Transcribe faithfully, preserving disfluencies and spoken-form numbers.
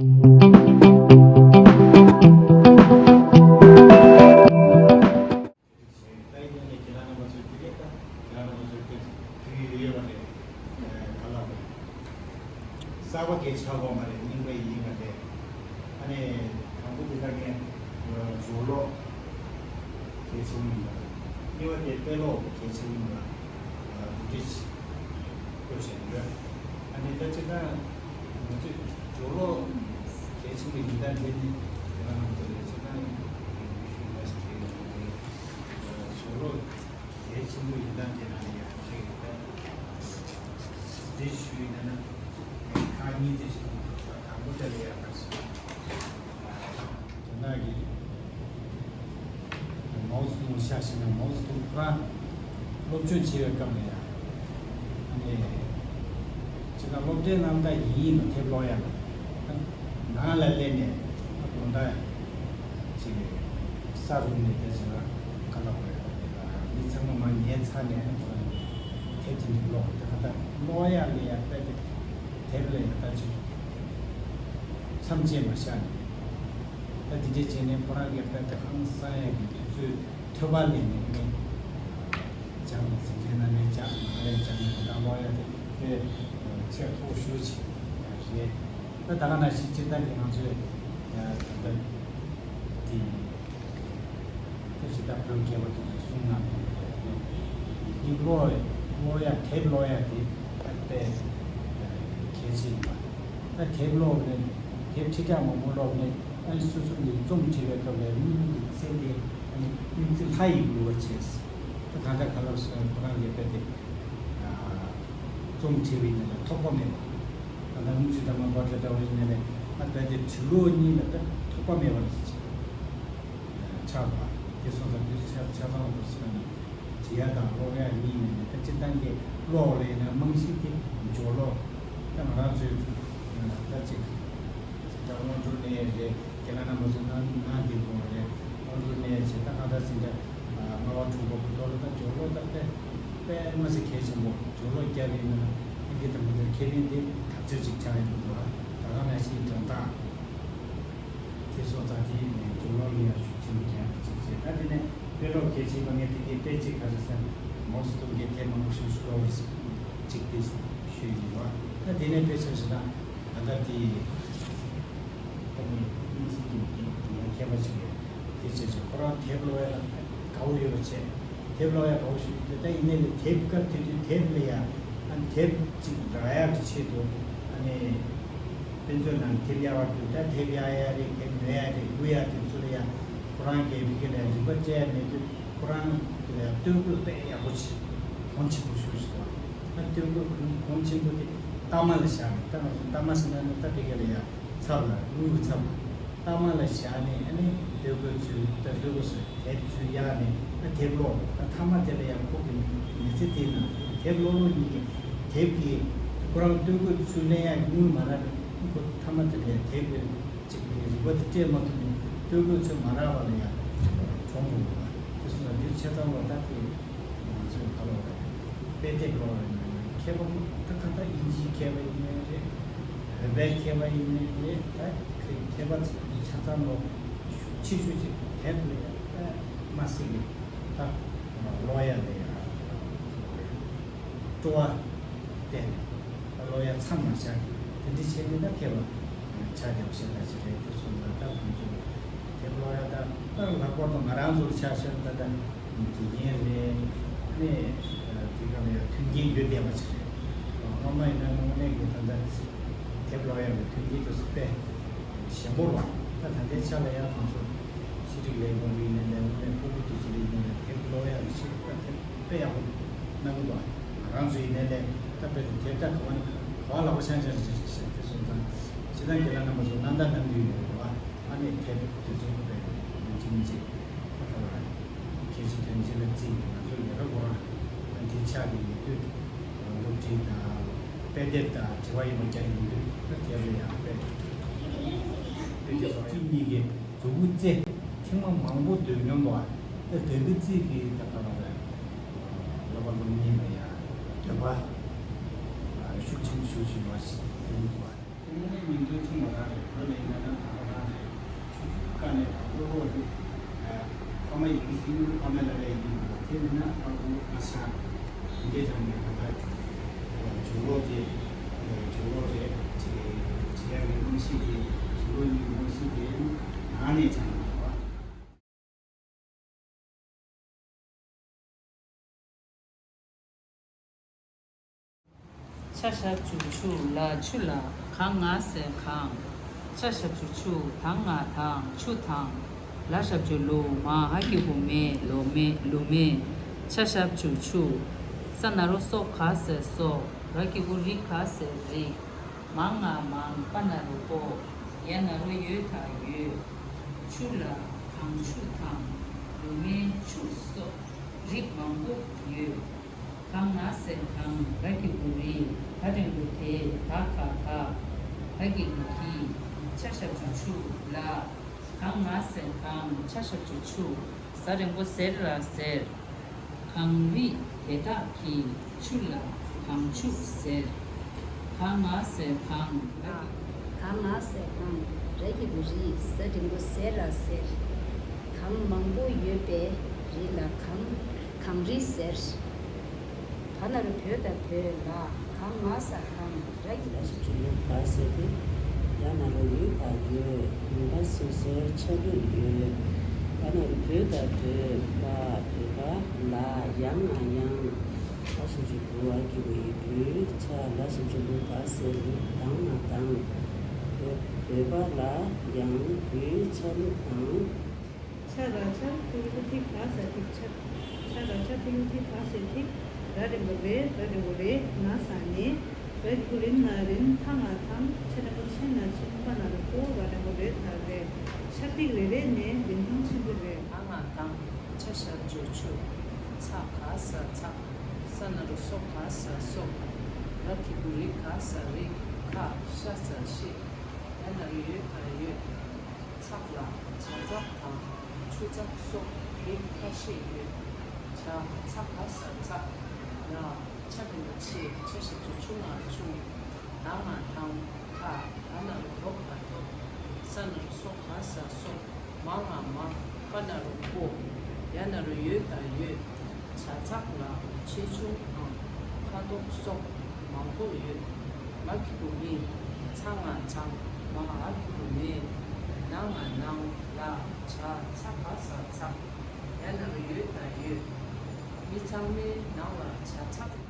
ད་ཡིན་ནའི་ཁྱེད་རང་རྣམ་པ་ཚོས་དེ་གས་ད་ཁྱེད་རང་རྣམ་པ་ཚོས་དེ་དུས་ཡོད་ཡོད་པ་རེད། ག་ལ་རེད། གསར་པ་གས་ཆགས་ཡོད་མ་རེད། རྙིང་པ་ཡིན་པ་རེད། ཨ་ནི་དང་པོ་དེ་ད་ངས་ཇོ་ལོ་གལ་ཆེན་པོ་ཡིན་པ། གཉིས་པ་དེ་དཔེ་ཀློག་གལ་ཆེན་པོ་ཡིན་པ། བུ་ཏི་ཅི་བཀོད་བཞག་ཡོད། ཨ་ནི་ད་ཅི་ད་ང་ཚོས་ཇོ་ལོ་གལ་ཆེན་པོ་ཡིན་ད་འདི་ནི་དེ་ལ་ང་ཚོ་ལས་ཅི་ད་ཡིན་ཞུ་ཡ་ཞིག་རེད། ཇོ་ལོ་གལ་ཆེན་པོ་ཡིན་ད་དེ་ན་ཡང་ཞིག་ཡོད་པས། འདི་ཞུས་ཡིན་ན་ཁག་གཉིས་ཅིག་བྱུང་། དང་པོ་དེ་ལ་ཡང་ཕར་སོང་། རྒྱ་ནག་གི་མའོ་ཙེ་ཏུང་ཤ་ཞེ་ན་མའོ་ཙེ་ཏུང་ཁོ་རང་སློབ་སྦྱོང་བྱེད་པའི་སྐབས་ལ་ཡང་ཨ་ནི་ཅི་ད་སློབ་གྲྭའི་ནང་ད་ཡིན་ཡིན་ནོ་དེབ་ཀློག་ཡ་ལ་ནང་ལ་སླེབས་ནས་དགོང་དག་ཅིག་ས་རུབ་ནས་དེ་ཟེར་བ་ག་ལ་བ་ཡོད་མི་ཚང་མ་མ་ཉལ་ཚར་ནས་ཨ་ནི་ཁོ་རང་དེབ་དེ་འདྲ་ཀློག་དེ་ག་ད་ཀློག་ཡ་ལ་ཡ་དཔེ་དེ་དེབ་ལ་ཡ་ད་ཅིག་མཚམས་བཅད་མ་བཞག་ནས་ད་དེ་འདྲས་བྱས་ནས་ཁོ་རང་གི་དཔེ་དེ་ཧང་སང་ཡ་གི་དུས་ཚོད་ཐོལ་པ་ལེན་ནས་ཨ་ནི་སྦྱངས་ནས་འཛིན་གྲྭའི་ནང་ནས་སྦྱངས་ནང་ལ་སྦྱངས་ནས་ག་ད་ཀློག་ཡ་དེ་དཔེ་ཚད་མཐོ་ཤོས་ཅིག་རེད། ད་ད་ག་ནང་བཞིན་སྤྱིར་བཏང་གི་ང་ཚོས་ད་ལྟ་དེ་ད་ཅི་ད་བོད་མཁས་པ་དེ་ཚོས་གསུངས་གནང་བའི་ཡིན་ཀློག་ཀློག་ཡ་དེབ་ཀློག་ཡ་དེ་ད་དཔེ་གལ་ཆེ་ཡིན་པ། ད་དེབ་ཀློག་ནས་དེབ་ཁྲི་ཕྲག་མང་པོ་ཀློག་ནས་ཨ་ནི་སོ་སོ་གི་རྩོམ་བྲིས་པའི་སྐབས་ལ་དངུལ་གྱི་ཚད་དེ་ཨ་ནི་དངུལ་རྩིས་ལྷ་ཡི་དགོས་པ་བྱས། ད་གང་ལྟར་ག་ལབ་སོང་ཁོ་རང་གི་དཔེ་དེ། རྩོམ་བྲིས་པའི་ཉིན་ལ་ཐོགས་པ་མེད་པ། ད་ལྟ་དངུལ་ཆུ་དང་མ་པ་ཏྲ་འདྲ་བའི་ཉིན་ལས་ཨ་རྦད་དེ་བྲིས་ལོ་གཉིས་ལ་ད་ཐོགས་པ་མེད་པ་ལ་ཆགས་པ། དེ་སོང་ཙང་དུས་ཆ་ཆ་ཚང་བར་སོང་ནས་བྲིས་ཡ་དང་ཀློག་ཡ་གཉིས་ནས་ནས་ད་སྤྱིར་བཏང་གི་ཀློག་ལས་ན་རྨང་གཞི་དེ་ཇོ་ལོ། ད་ང་རང་ཚོའི་ད་ཅིག་ད་དབང་སྒྱུར་ནས་རེད། ཁྱེད་རང་རྣམ་པ་ཚོ་གནང་གནང་བསྡད་དགོས་རེད། ཨོ་འདུག་ནས་བྱས་ད་གང་ལྟར་ཟིན་ད་རྔ་བ་འབྲུག་པ་བུ་ཐོག་ལ་ད་ཇོ་ལོ་ད་དཔེ་དཔེ་མ་ཟད་གལ་ཆེན་པོ་ཇོ་ལོ་རྒྱབ་ཡིན་ན་ཨ་འདི་དང་མི་འདུག་ཁེ་ཕན་དེ་དག་ཆ་ཅིག་ཆགས་ཡོང་གི་འདུག་ད་ག་ནང་བཞིན་དོན་དག་དེ་སོགས་ད་དེ་ཇོ་ལོ་ལ་ཡང་ཤུགས་ཆེན་པོ་རྒྱག་ཅིག་བྱས་ད་དེ་ནས་དཔེ་ཀློག་གལ་ཆེ་བ་ངས་དེ་གའི་དཔེ་ཅིག་ག་རེ་ཟེར་མོ་སུ་ཏུང་གི་དེབ་མང་པོ་ཞིག་ཀློག་ཅིག་དེ་ཞུས་ཡིན་པ། ད་དེ་ནས་དཔེ་ཆ་ཞིག་ད་ད་ལྟ་དེ། ཁོ་མི་དབྱིན་ཇི་གི་ཡང་མཁས་པ་ཞིག་རེད། དེ་བྱས་ཙང་ཁོ་རང་དེབ་ཀློག་ཡ་ལ་དགའ་བོ་ཡོད་པ་བྱས། དེབ་ཀློག་ཡ་དགའ་བོ་ཞིག་ཡོད་དེ་ད་ཡིན་ནའི་ལས་དེབ་སྐབས་དེ་དུས་དེབ་ལ་ཡ་ཨ་དེབ་ཅིག་རག་ཡ་གི་ཆེད་དུ་ཨ་ནི་དཔེ་མཛོད་ནང་དེབ་གཡར་བ་དུས་ད་དེབ་གཡར་ཡ་རེད། དེབ་ཉོ་ཡ་རེད། བསྐུར་ཡ་དེ་ཚོ་ལ་ཡ་ཁོ་རང་གིས་མི་གི་ལ་ཡ་རིག་པ་སྤྲད་ཡ་མེད་དུས་ཁོ་རང་གི་ལ་ཡ་སྟོད་གོས་དཔེ་ཡག་པོ་ཞིག་གོང་ཆེན་པོ་ཞིག་ཞིག་འདུག་ཨ་སྟོད་གོས་གོང་ཆེན་པོ་དེ་ལྟག་མ་ལ་བཞག་ནས་ད་ང་ཚོ་ལྟག་མ་ཟེར་ན་ནི་ད་དེ་ག་ལ་ཡ། ཚབ་ལ་དངུལ་གྱི་ཚབ་ལ་ལྟག་མ་ལ་བཞག་ནས་ཨ་ནི་སྟོད་གོས་ཚུར་ད་སྟོད་གོས་སུ་དེབ་ཚུར་གཡར་ནས་ཨ་དེབ་ཀློག་ད་མཐའ་མ་དེ་ལ་ཡང་ཁོ་གི་མི་ཚེ་དེ་ན་དེབ་ཀློག་ཀློག་གཉིས་ཀྱི་དེབ་ཀྱི་ཁོ་རང་སྟོད་གོས་ཚུར་ལེན་ཡག་དངུལ་མ་རག་ནས་ཁོ་མཐའ་མ་དེ་ལ་ཡང་དེབ་ཀྱི་ཅིག་གི་རིག་པ་དེ་སྤྲད་མ་ཐུབ་ནས་སྟོད་གོས་ཚུར་མ་རག་པ་ལ་ཡང་གྲོངས་འགྲོ་བ་དེ་སོང་ཙང་དེ་ཆ་ཚང་བ་ད་དེ། ང་ཚོས་ག་ལ་བ་དཔེ་དེབ་ཀློག་པ་ཡིན་ན་མཁས་པ་ད་ག་ད་དབྱིན་ཇིའི་མཁས་པ་ཡིན་ནའི་རེད། བོད་པའི་མཁས་པ་ཡིན་ནའི་རེད། ད་མཁས་པ་ཆ་ཚང་ལོ་ཆེ་ཤོས་ཅིག་དེབ་ལ་ཡང་ད་མ་སྲིད་ཀྱི་ད་ཀློག་ཡ་ལ་ཡང་སྤྲོ་བ་བསྟན་ནས་ད་ཀློག་ཡ་མཚམས་མ་བཞག་གི་དེ་འདྲ་བྱས་ནས་ད་མཁས་པ་ཆགས་བསྡད་པ་ཞིག་ད་ཅི་རེད། དེ་སོང་ཙང་ད་ཁོང་ཚོས་དེབ་ཀློག་ཡ་ད་ད་ལྷག་པར་དུ་ང་རང་ཚོར་ཆ་བཞག་ན་ད་ད། དགེ་རྒན་རེད། ཨ་ནི་དེ་ག་ལ་ཡང་མཐུན་རྐྱེན་ཡོད་བསྡད་པ་ཅིག་རེད། སྔོན་མ་ཡིན་ན་དངོས་གནས་ཀྱི་ད་ལྟ་དེབ་ཀློག་ཡག་གི་མཐུན་རྐྱེན་དེ་ཚོ་དཔེ་ཞན་པོ་རེད་བ། ད་ད་ལྟའི་ཆ་ལ་ཡང་ང་ཚོ་ཤེས་རིག་ལས་ཁུངས་ཡིན་ནའི་ལས་དངོས་གནས་སྤུ་གུ་དེ་ཚོ་ལ་ཡིན་ནའི་དེབ་ཀློག་ཡག་གི་ཤེས་རིག་ད་དེབ་དཔེ་ཡག་པོ་གནང་གི་འདུག་ང་རང་ཚོ་ཡིན་ནའི་ལས་ད་དཔེ་དེ་དེབ་ད་ག་བ་ནས་ག་བ་ལག་པ་འཆང་འཆང་རེད་ཟེར་དེ་སོང་ཙང་སྤྱིར་བཏང་རྒན་ལགས་རྣམ་པ་ཚོ་གནང་ད་གནང་གི་ཡོད་རེད་བ། ཨ་ནི་དེབ་དེ་ཚོ་དཔེ་ཡིན་གཅིག་མིན་གཅིག་ད་ག་བ་རེད། གལ་ཆེ་དོན་ཆེ་ལ་བརྩིས་ནས་ང་ཚོ་ལས་ཀ་སྐོར་ཨ་འདི་ཆགས་ཀྱི་ཡོད་དུས་སློབ་ཁྲིད་དང་དཔེ་དེབ་དང་དྲི་བ་ཡིན་པ་རྒྱག་ཡོང་དུས་ད་དེབ་ལ་ཡང་དཔེ་དཔེ་དེབ་གཅིག་གཉིས་ཀྱི་མཛུབ་གུ་རྩེ་ཐེངས་མ་མང་པོ་སྡོད་མྱོང་འདུག་ཨ། ད་དེབ་གི་རྩིས་ཀྱི་ད་ག་ལ་བས་སློབ་པ་སློབ་གཉེར་ལ་ཡང་འདོད་པ་ཤུགས་ཆེན་པོ་ཞུ་བཞིན་པ་ཞིག་ཡོང་འདུག་ཨ། ཁོང་མིང་དོན་མཚུངས་པ་རང་རེད། བོད་ལ་ཡིན་ན་ད་ག་རང་རེད། ཆུ་ཆུ་ཀ་ནས་ད་ཀློ་ཀློ་རེད། ཕ་མ་ཡིན་གྱི་ཤི་ནུ་ཕ་མ་ལ་ལ་ཡིན་གྱི་མ་རེད། དེ་མིན་ན་ཨ་ཁུ་ཨ་ཞང་འདི་འདྲས་ཀྱང་ནས་ད་ལྟ་ཇོ་ལོ་དེ་ཇོ་ལོ་རེད། ཇེ་ཇེ་ཡ་གི་རྨང་གཞི་དེ་ཇོ་ལོ་གཉིས་རྨང་གཞི་དེ་ནང་ནས་ཀྱང་ལ་བ། ཆ་ཞབས་ཀྱུ་ཆུ། ལ་ཆུ་ལ། ག་ང་ཟེར་གངས། ཆ་ཞབས་ཀྱུ་ཆུ། ད་ང་དང་། ཆུ་དང་། ལ་ཞབས་ཀྱུ་ལུ། མ་འ་གི་གུ་མེ། ལོ་མེ། ལུ་མེ། ཆ་ཞབས་ཀྱུ་ཆུ། ས་ན་རོ་སོ་ག་ཟེར་སོགས། ར་གི་གུ་རི་ག་ཟེར་རིགས། མ་ང་མང་། པ་ན་རོ་པོ། ཡ་ན་རོ་ཡོ་ད་ཡོད། ཆུ་ལ། གངས་ཆུ་དང་། ལུ་མེ་ཆུ་སོགས་རིགས་མང་པོ་ཡོད། ག་ང་ཟེར་གངས། ར་གི་གུ་རི། ད་འགྲེང་བུ་དེ། ད་ག་ག། ག་གི་གུ་གི། ཆ་ཞབས་ཀྱུ་ཆུ། ལ། ག་ང་ཟེར་གངས། ཆ་ཞབས་ཀྱུ་ཆུ། ཟ་འགྲེང་བུ་ཟེར་ར་ཟེར། གངས་རི་དེ་དག་གི་ཆུ་ལ་གངས་ཆུ་ཟེར། ག་ང་ཟེར་གངས། ར་གི་ག་ང་ཟེར་གངས། ར་གི་གུ་རི། ཟ་འགྲེང་བུ་ཟེར་ར་ཟེར། གངས་མང་པོ་ཡོད་པའི་རི་ལ་གངས་གངས་རི་ཟེར། བ་ན་རོ་བོ་ད་བོད། ལ། ག་ང་ས་གངས། ར་གི་གུ་ར་ཞབས་ཀྱུ་རུ། ག་ཟེར་ཏེ། ཡ་ན་རོ་ཡོ་ད་ཡོད། ཡུམ་ག་སོ་སོར་ཆ་འདུག་ཡོད། བ་ན་རོ་བོ་ད་བོད། བ། བོད་པ། ལ། ཡ་ང་ཡང་། ག་ཞབས་ཀྱུ་གུ། འ་གི་གུ་འི། འབུ་ཆ། ལ་ཞབས་ཀྱུ་ལུ། ག་ཟེར་ལུ། ད་ང་དང་། བོད་བོད་པ་ལ་ཡང་འབུ་ཆ་ལུ་དང་། ཆ་ར་ཆར། ཐིག་གི་གུ་ཐི། ག་ས་ཐིག་ཆར། ཆ་ར་ཆར། ཐིག་གི་གུ་ཐི། ག་ས་ཐིག་ར་འགྲེང་བུ་རེ། ར་འགྲེང་བུ་རེ། ན་ས་ནས། ར་གི་གུ་རི། ན་རི། ཐ་ང་ཐང་། ཆ་འགྲེང་བུ་ཆེ། ན་ཆེན། པ་ན་རོ་པོ། ར་འགྲེང་བུ་རེ། ད་རེད། ཆར་ཐིག་རེ་རེ་ནས་རིན་ཐང་ཆེན་པོ་རེད། ད་ང་དང་། ཆ་ཞབས་ཀྱུ་ཆུ། ཚ་ག་ས་ཚགས། ས་ན་རོ་སོ་ག་ས་སོགས། ར་གི་གུ་རི། ག་ས་རིགས། ཁ་ཤ་ས་ཤིག་ཡ་ན་རོ་ཡོ་ད་ཡོད། ཚགས་ལ་ཇ་ཚགས་དང་ཆུ་ཚགས་སོགས་རིགས་ཁ་ཤས་ཡོད། ཇ། ཚ་ག་ས་ཚགས། ལ། ཆ་འགྲེང་བུ་ཆེ། ཆ་ཞབས་ཀྱུ་ཆུ། ང་ཆུང་། ད་ང་དང་། ཁ། ད་ན་རོ་དོ་ག་དོ། ས་ན་རོ་སོ་ག་ས་སོགས། མ་ང་མང་། པ་ན་རོ་པོ། ཡ་ན་རོ་ཡོ་ད་ཡོད། ཇ་ཚགས་ལ་ཆེ་ཆུང་དང་ཁ་དོག་སོགས་མང་པོ་ཡོད། མ་གི་གུ་མི། ཚ་ང་ཚང་། མ་འ་གི་གུ་མེ། ན་ང་ནང་། ལ། ཇ། ཚ་ག་ས་ཚགས། ཡ་ན་རོ་ཡོ་ད་ཡོད། མི་ཚང་མའི་ནང་ལ་ཇ་ཚགས་